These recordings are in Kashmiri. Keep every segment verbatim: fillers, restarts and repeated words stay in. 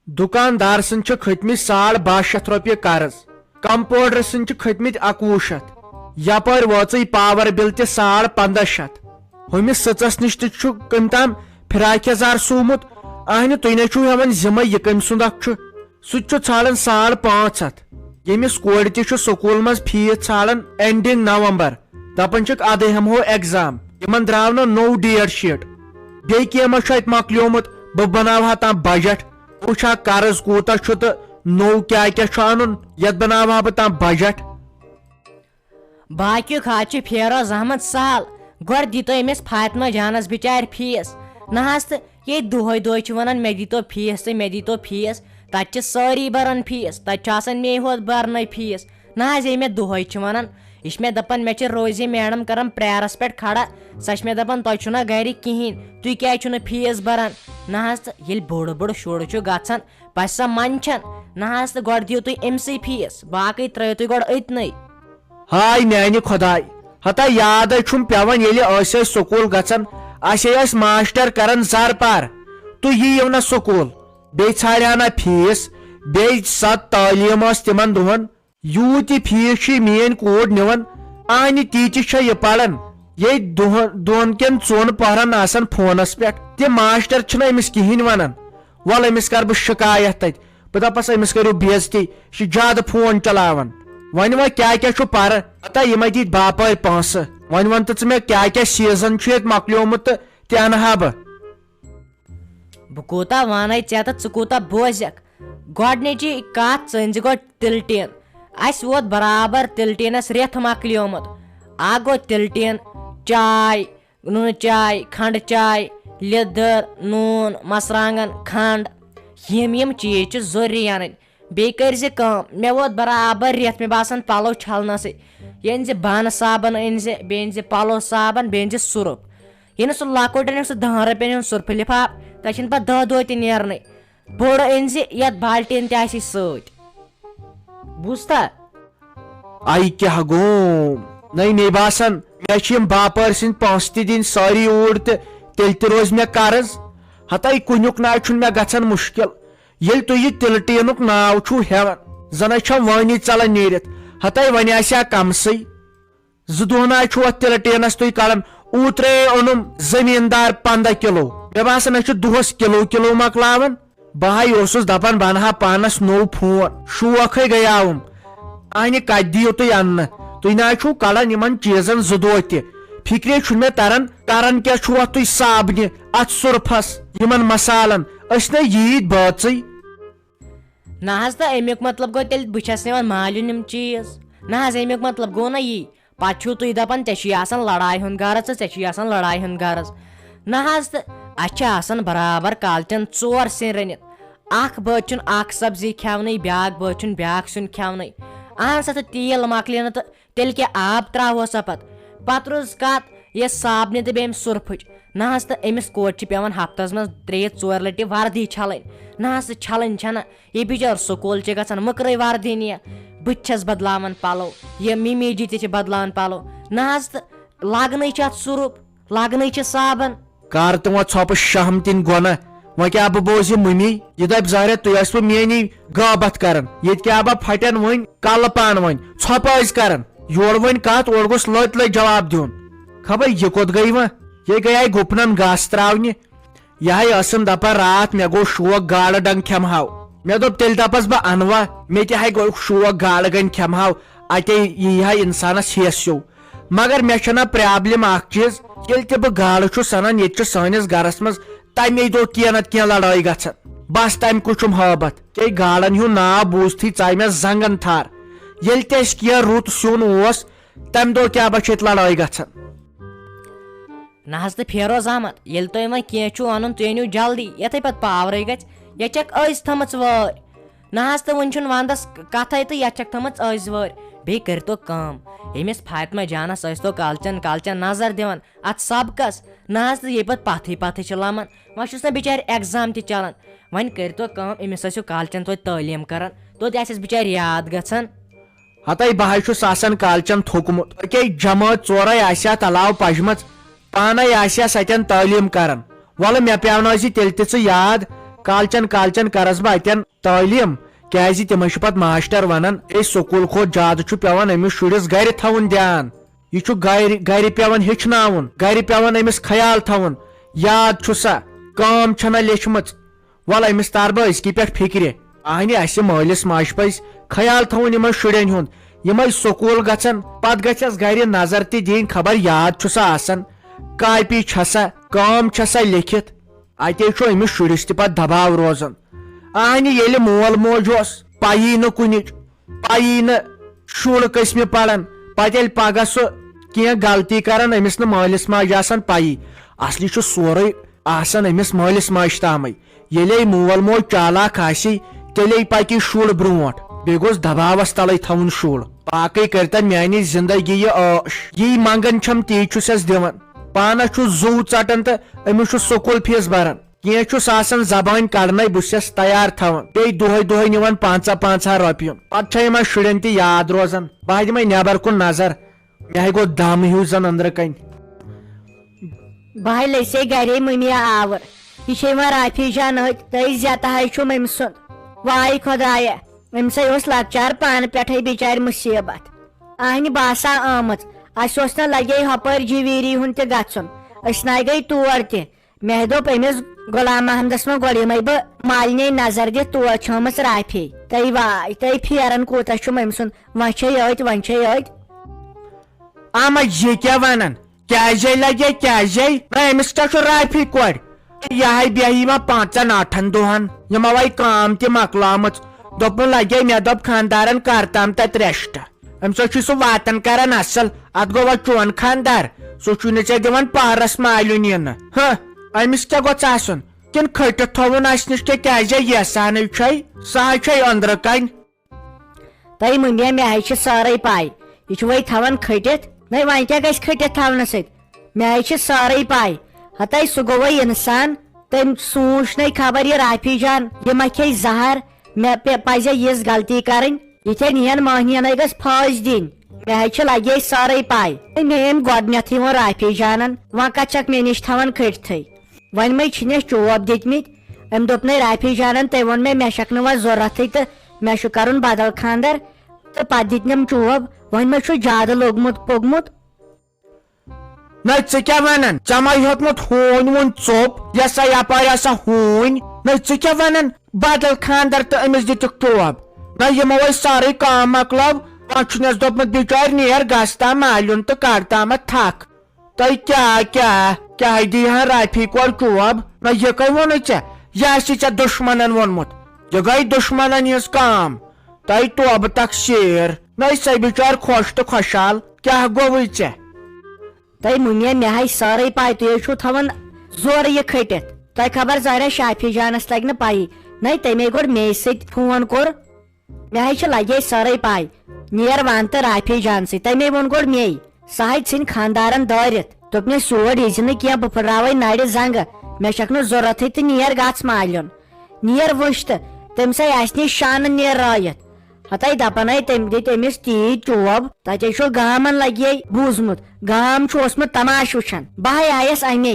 دُکاندار سٕنٛدۍ چھِ کھٔتۍ مٕتۍ ساڑ باہ شیٚتھ رۄپیہِ قرض، کمپاوڈر سٕنٛدۍ چھِ کھٔتۍ مٕتۍ اَکوُہ شیٚتھ، یپٲرۍ وٲژٕے پاور بِل تہِ ساڑ پنٛداہ شیٚتھ۔ ہُمِس سٕژس نِش تہِ چھُ کٔمۍ تام فراک یزار سُومُت۔ اہنہِ، تُہۍ نے چھِو ہٮ۪وان ذمے یہِ کٔمۍ سُنٛد اکھ چھُ؟ سُہ تہِ چھُ ژھانڈان ساڑ پانٛژھ ہتھ۔ ییٚمِس کورِ تہِ چھُ سکوٗل منٛز فیس ژھانڈان اینڈنگ نومبر، دپان چھِکھ ادے ہٮ۪مہو ایگزام۔ یِمن درٛاو نہٕ نوٚو ڈیٹ شیٖٹ۔ بیٚیہِ کینٛہہ ما چھُ اتہِ مۄکلیومُت؟ بہٕ بناوہا تام بجٹ۔ وٕچھ ہا قرض کوٗتاہ چھُ تہٕ نوٚو کیٛاہ کیٛاہ چھُ انُن، یتھ بناوہا بہٕ تام بجٹ۔ باقیُک حظ چھُ فیروز احمد سہل۔ گۄڈٕ دِتو أمِس فاطمہ جانس بِچارِ فیس۔ نہ حظ، تہٕ ییٚتہِ دۄہے دۄہے چھِ ونان، "مےٚ دیٖتو فیس تہٕ مےٚ دیٖتو فیس۔" تتہِ چھِ سٲری بران فیس، تتہِ چھُ آسان مے ہوت برنے فیس۔ نہ حظ، ییٚلہِ مےٚ دۄہے چھِ ونان، یہِ چھِ مےٚ دپان، مےٚ چھِ روزی میڈم کران پریرس پٮ۪ٹھ کھڑا، سۄ چھِ مےٚ دپان، "تۄہہِ چھُو نہ گرِ کِہینۍ، تُہۍ کیازِ چھُو نہٕ فیس بران؟" نہ حظ، تہٕ ییٚلہِ بوٚڑ بوٚڑ شُر چھُ گژھان، پتہٕ سۄ منٛدچھان۔ نہ حظ، تہٕ گۄڈٕ دِیِو تُہۍ أمسٕے فیس، باقٕے ترٲیِو تُہۍ گۄڈٕ أتنٕے۔ ہاے میانہِ خۄداے، ہتا یادے چھُم پٮ۪وان، ییٚلہِ أسۍ ٲسۍ سکوٗل گژھان، اسے ٲسۍ ماسٹر کران زر پار، تُہۍ یِیِو نہ سکوٗل، بیٚیہِ ژھانڈِ ہا نہ فیس، بیٚیہِ سۄ تعلیٖم ٲس تِمن دۄہن۔ یوٗت تہِ فیس چھِ میٲنۍ کوٗر نِوان، آنہِ تیٖتِس چھےٚ یہِ پران، ییٚتہِ دۄہن، دۄن کٮ۪ن ژۄن پہرن آسان فونس پٮ۪ٹھ، تِم ماسٹر چھِنہٕ أمِس کِہینۍ ونان۔ وَلہٕ أمِس کَرٕ بہٕ شِکایت تَتہِ۔ بہٕ دَپَس أمِس کٔرِو بے عزتی، یہِ چھُ زیادٕ فون چلاوان۔ وۄنۍ وۄنۍ کیٛاہ کیٛاہ چھُ پَرٕ؟ ہتا یِمَے دِتۍ باپٲرۍ پونٛسہٕ۔ وۄنۍ وَن تہٕ ژٕ مےٚ کیٛاہ کیٛاہ سیٖزن چھُ ییٚتہِ مۄکلیومُت تہٕ تہِ اَنہٕ ہا بہٕ۔ بہٕ کوٗتاہ وَنے ژےٚ تہٕ ژٕ کوٗتاہ بوزکھ؟ گۄڈٕنِچی کَتھ، ژٕ أنۍ زِ گۄڈٕ تِلہٕ ٹیٖن۔ اَسہِ ووت برابر تِلہٕ ٹیٖنَس رٮ۪تھ مۄکلیومُت۔ اَکھ گوٚو تِلہٕ ٹیٖن، چاے، نُنہٕ چاے، کھنٛڈٕ چاے، لیٚدٕر، نوٗن، مرژٕوانٛگن، کھنٛڈ، یِم یِم چیٖز چھِ ضروٗری اَنٕنۍ۔ بیٚیہِ کٔرۍ زِ کٲم، مےٚ ووت برابر رٮ۪تھ، مےٚ باسان، پَلو چھَلنَسٕے۔ یہِ أنۍ زِ بانہٕ صابن أنۍ زِ، بیٚیہِ أنۍ زِ پَلو صابن، بیٚیہِ أنۍ زِ سُرُف۔ ییٚلہِ نہٕ سُہ لۄکُٹ اَنہِ، سُہ دَہَن رۄپیَن ہُنٛد سُرفہٕ لِفاف، تَتہِ چھِنہٕ پَتہٕ دَہ دۄہ تہِ نیرنٕے۔ بوٚڑ أنۍ زِ یَتھ بالٹیٖن تہِ آسی سۭتۍ۔ بوٗزتھا؟ اَے کیٛاہ گوم؟ نَے مےٚ باسان، مےٚ چھِ یِم باپٲرۍ سٕنٛدۍ پونٛسہٕ تہِ دِنۍ سٲری اوٗرۍ تہٕ تیٚلہِ تہِ روزِ مےٚ قرض۔ ہتاے کُنیُک نہ چھُنہٕ مےٚ گژھان مُشکِل۔ ییٚلہِ تُہۍ یہِ تِلہٕ ٹیٖنُک ناو چھُو ہٮ۪وان، زَنَے چھَم وٲنی ژَلان نیٖرِتھ۔ ہتاے وۄنۍ آسہِ ہا کَمسٕے۔ زٕ دۄہ نہ چھُ اَتھ تِلہٕ ٹیٖنَس تُہۍ کَڑان۔ اوٗترَے اوٚنُم زٔمیٖندار پنٛداہ کِلوٗ۔ مےٚ باسان، أسۍ چھِ دۄہَس کِلوٗ کِلوٗ مۄکلاوان۔ بہٕ ہاے اوسُس دَپان، بہٕ اَنہٕ ہا پانَس نوٚو فون، شوقٕے گٔیاوُم۔ اَہنہِ، کَتہِ دِیِو تُہۍ اَننہٕ؟ تُہۍ نہ چھُو کَڑان یِمَن چیٖزَن زٕ دۄہ تہِ۔ فِکرے چھُنہٕ مےٚ تَران، کَران کیٛاہ چھُو اَتھ تُہۍ صابنہِ، اَتھ سُرفَس، یِمَن مصالَن؟ أسۍ نہ ییٖتۍ بٲژٕے۔ نہ حظ، تہٕ اَمیُک مطلب گوٚو تیٚلہِ بہٕ چھَس نِوان مالیُن یِم چیٖز۔ نہ حظ، اَمیُک مطلب گوٚو نہ یی۔ پتہٕ چھِو تُہۍ دَپان، "ژےٚ چھُے آسان لڑایہِ ہُنٛد غرض تہٕ ژےٚ چھُے آسان لڑایہِ ہُنٛد غرض۔" نہ حظ، تہٕ اَسہِ چھِ آسان برابر کالچن ژور سِنۍ رٔنِتھ۔ اکھ بٲژ چھُنہٕ اکھ سبزی کھٮ۪ونٕے، بیٛاکھ بٲژ چھُنہٕ بیٛاکھ سیُن کھٮ۪ونٕے۔ اہن سا، تہٕ تیٖل مۄکلہِ نہٕ تہٕ تیٚلہِ کیٛاہ آب ترٛاوہوسا پتہٕ؟ پتہٕ روٗز کتھ یہِ صابنہِ تہٕ بیٚیہِ اَمہِ سُرفٕچ۔ نہ حظ، تہٕ أمِس کورِ چھِ پٮ۪وان ہفتس منٛز ترٛیٚیہِ ژورِ لٹہِ وردی چھلٕنۍ۔ نہ حظ، تہٕ چھلٕنۍ چھنہٕ۔ یہِ بِچٲر سکوٗل چھِ گژھان مٔکرٕے وردی نِیَکھ۔ بہٕ تہِ چھَس بدلاوان پَلو، یہِ مِمی جی تہِ چھِ بدلاوان پَلو۔ نہ حظ، تہٕ لاگنٕے چھِ اَتھ سُرُف، لاگنٕے چھِ صابن۔ کر تہٕ وۄنۍ ژھۄپہٕ شہم تِنۍ گۄنہ۔ وۄنۍ کیٛاہ بہٕ بوزِ مٔمی؟ یہِ دَپہِ ظاہرہ تُہۍ ٲسوٕ میٛٲنی غٲبت کران۔ ییٚتہِ کیٛاہ بہٕ پھٹن وۄنۍ کلہٕ پان وۄنۍ۔ ژھۄپہٕ ٲسۍ کران۔ یورٕ وۄنۍ کتھ، اورٕ گوٚژھ لٔٹۍ لٔٹۍ جواب دیُن۔ خبر یہِ کوٚت گٔے وۄنۍ؟ یہِ گٔیے گُپنن گاسہٕ تراونہِ۔ یہِ ہاے ٲسٕم دپان راتھ مےٚ گوٚو شوق گاڈٕ ڈنگ کھٮ۪مہٕ ہاو۔ مےٚ دوٚپ تیٚلہِ دپس بہٕ انوا، مےٚ تہِ ہاے گوٚو شوق گاڈٕ گنۍ کھٮ۪مہٕ ہاو، اتے یی ہا انسانس ہیس ہیوٗ۔ مگر مےٚ چھےٚ نا پرابلم اکھ چیٖز، ییٚلہِ تہِ بہٕ گاڈٕ چھُس انان، ییٚتہِ چھُ سٲنِس گرس منٛز تمے دۄہ کینٛہہ نتہٕ کینٛہہ لڑٲے گژھان۔ بس تمہِ کُے چھُم ہٲبتھ، کیٛاہ گاڈن ہُنٛد ناو بوٗزتھٕے ژاے مےٚ زنگن تھر۔ ییٚلہِ تہِ اسہِ کینٛہہ رُت سیُن اوس، تمہِ دۄہ کیٛاہ بہ چھِ ییٚتہِ لڑٲے گژھان۔ نہ حظ تہٕ فیروز احمد، ییٚلہِ تۄہہِ وۄنۍ کینٛہہ چھُو اَنُن، تُہۍ أنِو جلدی، یِتھَے پٲٹھۍ پاورٕے گژھِ۔ یَتھ چھَکھ أزۍ تھٲمٕژ وٲرۍ۔ نہ حظ تہٕ وٕنہِ چھُنہٕ وَندَس کَتھَے تہٕ یَتھ چھَکھ تھٲمٕژ أزۍ وٲرۍ۔ بیٚیہِ کٔرۍتو کٲم، ییٚمِس فاطمہ جانَس ٲسۍتو کالچَن کالچَن نظر دِوان اَتھ سبقَس۔ نہ حظ تہٕ ییٚتہِ پَتہٕ پَتھٕے پَتھٕے چھِ لَمان۔ وۄنۍ چھُس نہ بِچارِ اٮ۪گزام تہِ چَلان۔ وۄنۍ کٔرۍتو کٲم، أمِس ٲسِو کالچَن توتہِ تعلیٖم کَران، توتہِ آسٮ۪س بِچارِ یاد گژھان۔ ہتاے بہٕ ہاے چھُس آسان کالچن تھوٚکمُت۔ أکے جمٲژ ژورے آسہِ ہا تلاو پجمژ، پانے آسہِ ہا سَتٮ۪ن تعلیٖم کران۔ وَلہٕ مےٚ پیٛاونٲوزِ تیٚلہِ تہِ ژٕ یاد، کالچن کالچن کرس بہٕ اتٮ۪ن تعلیٖم، کیازِ تِمے چھِ پتہٕ ماسٹر ونان، "اے، سکوٗل کھۄتہٕ زیادٕ چھُ پٮ۪وان أمِس شُرِس گرِ تھاوُن دیان۔ یہِ چھُ گرِ، گرِ پٮ۪وان ہیٚچھناوُن، گرِ پٮ۪وان أمِس خیال تھاوُن، یاد چھُ سا، کٲم چھنہ لیچھمٕژ۔ ول أمِس تار بہٕ أزکی پٮ۪ٹھ فکرِ۔" اہنہِ، اسہِ مٲلِس ماجہِ پزِ خیال تھاوُن یِمن شُرٮ۪ن ہُنٛد، یِمے سکوٗل گژھن، پتہٕ گژھٮ۪س گرِ نظر تہِ دِنۍ، خبر یاد چھُ سا آسان، کاپی چھسا، کٲم چھسا لیکھِتھ۔ اتے چھُ أمِس شُرِس تہِ پتہٕ دباو روزان۔ اہنہِ، ییٚلہِ مول موج اوس، پَیی نہٕ کُنِچ، پَیی نہٕ شُر کٔژمہِ پران، پتہٕ ییٚلہِ پگاہ سُہ کینٛہہ غلطی کران، أمِس نہٕ مٲلِس ماجہِ آسان پَیی۔ اصلی چھُ سورُے آسان أمِس مٲلِس ماجہِ تامٕے۔ ییٚلے مول موج چالاک آسی، تیٚلے پکہِ شُر برونٛٹھ۔ بیٚیہِ گوٚژھ دباوس تلے تھاوُن شُر۔ باقٕے کٔرتن میانہِ زندگی یہِ عٲش۔ یی منگان چھم، تی چھُسس دِوان۔ پانس چھُ زُو ژٹان تہٕ أمِس چھُ سکوٗل فیس بران۔ کینٛہہ چھُس آسان زبٲنۍ کڑنے، بہٕ چھُسس تیار تھاوان۔ بیٚیہِ دۄہے دۄہے نِوان پانٛژاہ پانٛژاہ رۄپیہِ۔ پتہٕ چھا یِمن شُرٮ۪ن تہِ یاد روزان۔ بہٕ ہا دِمے نٮ۪بر کُن نظر۔ مےٚ ہاے گوٚو دم ہیوٗ زن أنٛدرٕ کنۍ۔ بہٕ ہاے لٔسے گرے مُمیا آوُر۔ یہِ چھے وۄنۍ رافی جان أتۍ، تٔۍ زیتہٕ ہاے چھُم أمۍ سُنٛد۔ واے خۄدایا، أمۍ سٕے اوس لۄکچار پانہٕ پٮ۪ٹھے بِچارِ مُصیٖبت۔ اہنہِ باسا آمٕژ۔ اسہِ اوس نہ لگے ہۄپٲرۍ جویری ہُنٛد تہِ گژھُن۔ أسۍ ناے گٔے تور تہِ۔ مےٚ دوٚپ أمِس غلام محمدس وۄنۍ گۄڈٕ یِمے بہٕ مالِنے نظر دِتھ، تور چھٲمٕژ رافی۔ تٔے واے، تٔے پھیران کوٗتاہ چھُم أمۍ سُنٛد، وۄنۍ چھے أتۍ، وۄنۍ چھے أتۍ۔ اما یہِ کیٛاہ ونان؟ کیٛازے لگے، کیٛازے؟ نہ، أمِس کیٛاہ چھُ رافی کورِ؟ یہِ ہاے بیٚہہِ یِمن پانٛژن ٲٹھن دۄہن، یِمو وے کٲم تہِ مۄکلٲمٕژ۔ دوٚپُن لگے، مےٚ دوٚپ خانٛدارن کر تام تتہِ rest۔ أمِس چھُ سُہ واتان کران اصل۔ اتھ گوٚو وۄنۍ چون خانٛدار، سُہ چھُے نہٕ ژےٚ دِوان پہرس مالیُن یِنہٕ۔ ہہ، أمِس کیٛاہ گوٚژھ آسُن؟ کِنہٕ کھٔٹِتھ تھووُن اسہِ نِش کینٛہہ؟ کیٛازِ یژھانٕے چھے، سۄ ہاے چھے أنٛدرٕ کنۍ۔ تۄہہِ مُمبیا، مےٚ ہاے چھِ سٲرٕے پاے، یہِ چھُ وۄنۍ تھاوان کھٔٹِتھ۔ نَے وۄنۍ کیٛاہ گژھِ کھٔٹِتھ تھاونہٕ سۭتۍ؟ مےٚ ہاے چھِ سٲرٕے پاے۔ ہتے سُہ گوٚو وۄنۍ انسان، تٔمۍ سوٗنچ نَے خبر یہِ رافی جان، یہِ ما کھیٚیہِ زہر، مےٚ پے-، پزے یِژھ غلطی کرٕنۍ۔ یِتھٮ۪ن یِہن مٔہنِینَے گٔژھ پھٲسۍ دِنۍ۔ مےٚ ہاے چھِ لگے سٲرٕے پاے۔ مےٚ أمۍ گۄڈٕنٮ۪تھٕے ووٚن رافی جانن، وۄنۍ کتھ چھکھ مےٚ نِش تھاوان کھٔٹتھٕے؟ وۄنۍ مَے چھِنۍ اَسہِ چوب دِتمٕتۍ۔ أمۍ دوٚپ نَے رافی جانن، تٔمۍ ووٚن مےٚ، مےٚ چھَکھ نہٕ وۄنۍ ضوٚرَتھٕے تہٕ مےٚ چھُ کَرُن بدل خانٛدر۔ تہٕ پَتہٕ دِتنَم چوب۔ وۄنۍ مَے چھُ زیادٕ لوٚگمُت پوٚگمُت۔ نَے ژٕ کیٛاہ وَنان؟ ژےٚ مَے ہیوٚتمُت ہوٗنۍ ووٗنۍ ژوٚپ، یۄس سا یَپٲرۍ آسان ہوٗنۍ۔ نَے ژٕ کیٛاہ وَنان؟ بدل خانٛدر تہٕ أمِس دِتُکھ چوب۔ نَے یِمو ٲسۍ سٲرٕے کٲم مۄکلٲو۔ وۄنۍ چھُنَس دوٚپمُت بِچارِ نیر گژھ تام مالیُن تہٕ کَڑ تامَتھ تھَکھ۔ تۄہہِ کیٛاہ، کیٛاہ، کیٛاہ دی ہن رافی کورِ چوب؟ نہ، یہِ کٔمۍ ووٚنُے ژےٚ؟ یہِ آسی ژےٚ دُشمنن ووٚنمُت۔ یہِ گٔے دُشمنن ہٕنٛز کٲم۔ تۄہہِ توبہٕ تقصیٖر۔ نہ، سۄ بِچٲر خۄش تہٕ خۄشحال۔ کیٛاہ گوٚوُے ژےٚ؟ تۄہہِ مُمیا، مےٚ ہاے سٲرٕے پاے، تُہۍ حظ چھِو تھاوان زورٕ یہِ کھٔٹِتھ۔ تۄہہِ خبر ظاہرہ شافی جانس لگہِ نہٕ پَیی۔ نَے تٔمۍ گۄڈٕ مے سۭتۍ فون کوٚر۔ مےٚ ہاے چھِ لگے سٲرٕے پاے۔ نیر وَن تہٕ رافی جان سۭتۍ۔ تَمے ووٚن گۄڈٕ مے۔ سُہ ہاے ژھٕنۍ خانٛدارن دٲرِتھ۔ دوٚپنَس، "یور یی زِ نہٕ کینٛہہ، بہٕ پھٕٹراوَے نَرِ زنٛگہٕ۔ مےٚ چھَکھ نہٕ ضوٚرَتھٕے تہٕ نیر گژھ مالیُن۔ نیر وٕچھ تہٕ تٔمِس ہاے آسہِ نہٕ شانہٕ نیر رٲیِتھ۔" ہتاے دَپان ہاے تٔمۍ دِتۍ أمِس تیٖتۍ چوب، تَتہِ چھُ گامَن لگے بوٗزمُت۔ گام چھُ اوسمُت تماشہٕ وٕچھان۔ بہٕ ہاے آیَس اَمے۔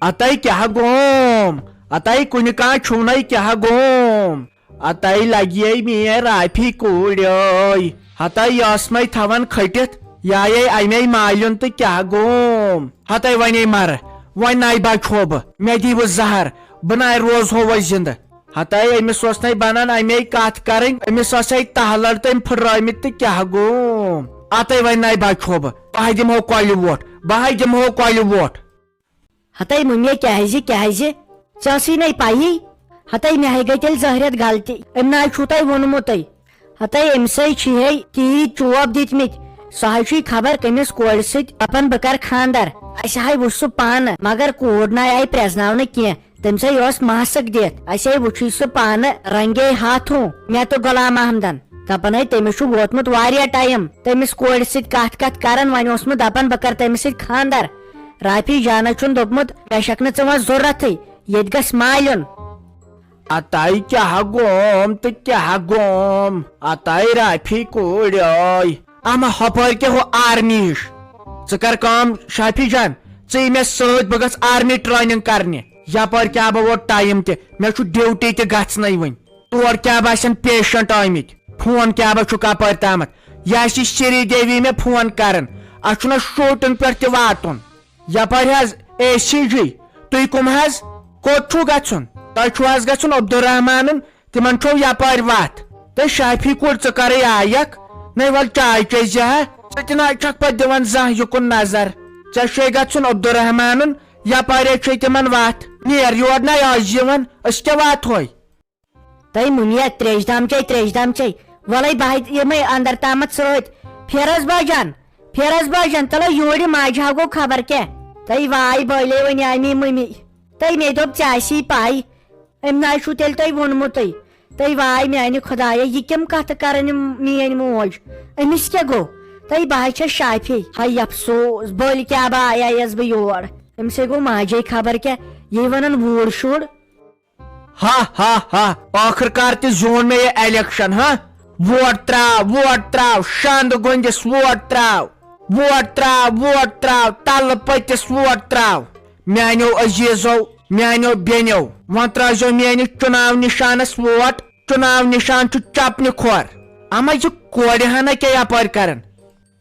اَتَے کیٛاہ گوم؟ اَتَے کُنہِ کانٛہہ چھُنَے کیٛاہ گوم؟ اَتَے لگیے میٲنۍ رافی کوٗڑیٲے۔ ہتَے یہِ ٲسمَے تھاوان کھٔٹِتھ، یہِ آیے اَمے مالیُن تہٕ کیٛاہ گوم؟ ہتَے وَنے مَرٕ، وۄنۍ نَے بچہو بہٕ، مےٚ دیٖوٕ زہر، بہٕ نَے روزہو وۄنۍ زِندٕ۔ ہتَے أمِس اوس نَے بنان اَمے کَتھ کَرٕنۍ، أمِس ٲسَے تَہہ لَڑ تٔمۍ پھٕٹرٲومٕتۍ تہٕ کیٛاہ گوم؟ اَتَے وۄنۍ نَے بچہو بہٕ، بہٕ ہاے دِمہو کۄلہِ ووٹ، بہٕ ہاے دِمہو کۄلہِ ووٹ۔ ہتَے مُمے، کیٛازِ، کیٛازِ؟ ژےٚ ٲسٕے نَے پَیی؟ ہتَے مےٚ ہے گٔے تیٚلہِ زہرٮ۪تھ غلطی۔ أمۍ نَے چھُو تۄہہِ ووٚنمُتٕے۔ ہتَے أمۍ سٕے چھِ ہے تیٖتۍ چوب دِتمٕتۍ۔ سُہ ہے چھُے خبر کٔمِس کورِ سۭتۍ دَپان بہٕ کَرٕ خانٛدر۔ اَسہِ ہے وُچھ سُہ پانہٕ، مگر کوٗر نَے آیہِ پرٛزناونہٕ کینٛہہ۔ تٔمۍ سٕے اوس ماسک دِتھ۔ اَسے وُچھُے سُہ پانہٕ رنگے ہاتھوں، مےٚ تہٕ غلام محمدن۔ دَپان ہے تٔمِس چھُ ووتمُت واریاہ ٹایم تٔمِس کورِ سۭتۍ کَتھ کَتھ کَران۔ وۄنۍ اوس مےٚ دَپان بہٕ کَرٕ تٔمِس سۭتۍ خانٛدر۔ رافی جانس چھُن دوٚپمُت، "مےٚ چھَکھ نہٕ ژٕ وۄنۍ ضوٚرَتھٕے، ییٚتہِ گژھ مالیُن۔" اَتَے کیٛاہ گوم تہٕ کیٛاہ گوم؟ اَتَے رافی کوٗڑیٲے۔ اما ہۄپٲرۍ کیٛاہ ہُہ آرمی ہِش۔ ژٕ کر کٲم شافی جان، ژٕ یہِ مےٚ سۭتۍ، بہٕ گژھٕ آرمی ٹریننگ کرنہِ۔ یپٲرۍ کیٛاہ بہٕ ووت ٹایم تہِ، مےٚ چھُ ڈیوٹی تہِ گژھنَے وٕنۍ۔ تور کیٛاہ باسن پیشنٹ آمٕتۍ، فون کیٛاہ بہٕ چھُکھ اپٲرۍ تامتھ؟ یہِ ہسا چھِ شری دیوی مےٚ فون کران، اسہِ چھُنہ شوٗٹن پٮ۪ٹھ تہِ واتُن۔ یپٲرۍ حظ اے سی جی، تُہۍ کٕم حظ؟ کوٚت چھُو گژھُن؟ تۄہہِ چھُو حظ گژھُن عبدالرحمانُن؟ تِمن چھو یپٲرۍ وتھ۔ تہٕ شافی کوٗر، ژٕ کرے آیکھ؟ نے، ول چاے چیٚزِ ہا۔ ژٕ تہِ نہ چھکھ پتہٕ دِوان زانٛہہ یُکُن نظر۔ ژےٚ چھُے گژھُن عبدالرحمانُن، یپٲرے چھے تِمن وتھ۔ نیر یور نہ آز یِوان، أسۍ کیٛاہ واتہوے؟ تَے مُنیر، تریش دام چے، تریش دام چے۔ وَلَے بہٕ ہَے یِمَے اَندَر تامَتھ سۭتۍ۔ پھیرَس باجان، پھیرَس باجان، تَلَے یورِ ماجہِ ہا گوٚو خبر کیٛاہ۔ تَے واے بٲلے وۄنۍ آمی مٔمی۔ تَے مےٚ دوٚپ ژےٚ آسی پَے۔ أمۍ نہ چھُو تیٚلہِ تۄہہِ ووٚنمُتٕے۔ تَے واے میٛانہِ خۄدایہ، یہِ کَم کَتھٕ کَرَن یِم میٛٲنۍ موج؟ أمِس کیٛاہ گوٚو؟ تَے بہٕ ہَے چھَس شافی۔ ہَے افسوس، بٔلۍ کیٛاہ بہٕ آیایَس بہٕ یور۔ أمِس ہے گوٚو ماجے خبر کیٛاہ۔ یہِ وَنان ووٗر شُر۔ ہا ہا ہا، ٲخٕر کار تہِ زیوٗن مےٚ یہِ الیکشن، ہا؟ ووٹ تراو، ووٹ تراو، شاندٕ گوٚنٛدِس ووٹ تراو، ووٹ تراو، ووٹ تراو، تلہٕ پٔتِس ووٹ تراو۔ میانیو عزیزو، میانیو بیٚنیو، وۄنۍ ترٲیزیو میٲنِس چُناو نشانس ووٹ۔ چُناو نشان چھُ چپنہِ کھۄر۔ اما یہِ کورِ ہنا کیٛاہ یپٲرۍ کران؟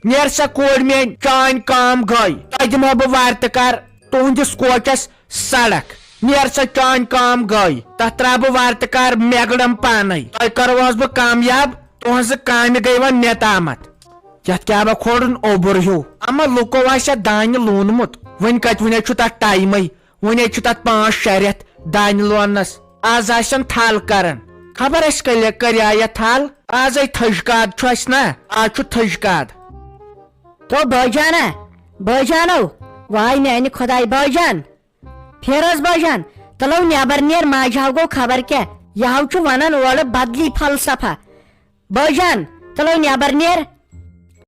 نیر سا کورِ میٲنۍ، چٲنۍ کٲم گٔے۔ تۄہہِ دِمہو بہٕ وارٕ تہٕ کارٕ تُہنٛدِس کوچس سڑک۔ نیر سا چٲنۍ کٲم گٔے۔ تتھ تراو بہٕ وارٕ تہٕ کارٕ میگڑم پانے۔ تۄہہِ کرو حظ بہٕ کامیاب، تُہنٛزٕ کامہِ گٔے وۄنۍ مےٚ تامتھ۔ یتھ کیٛاہ بہٕ کھولُن اوٚبُر ہیوٗ۔ اما لُکو آسہِ اتھ دانہِ لونمُت، وۄنۍ کتہِ وُنے چھُ تتھ ٹایمے۔ وُنے چھُ تتھ پانٛژھ شےٚ رٮ۪تھ دانہِ لوننس۔ از آسن تھل کران۔ خبر اسہِ کلہِ کریا یتھ تھل۔ ازے تھٔج کاد چھُ اسہِ نا، از چھُ تھٔج کاد۔ تو بٲجانا، بٲجانو، واے میانہِ خۄداے بٲجان، پھیرس بٲجان، تلو نٮ۪بر نیر، ماجہِ ہاو گوٚو خبر کیٛاہ، یہِ ہاو چھُ ونان اورٕ بدلی فلسفہ۔ بٲجان، تلو نٮ۪بر نیر،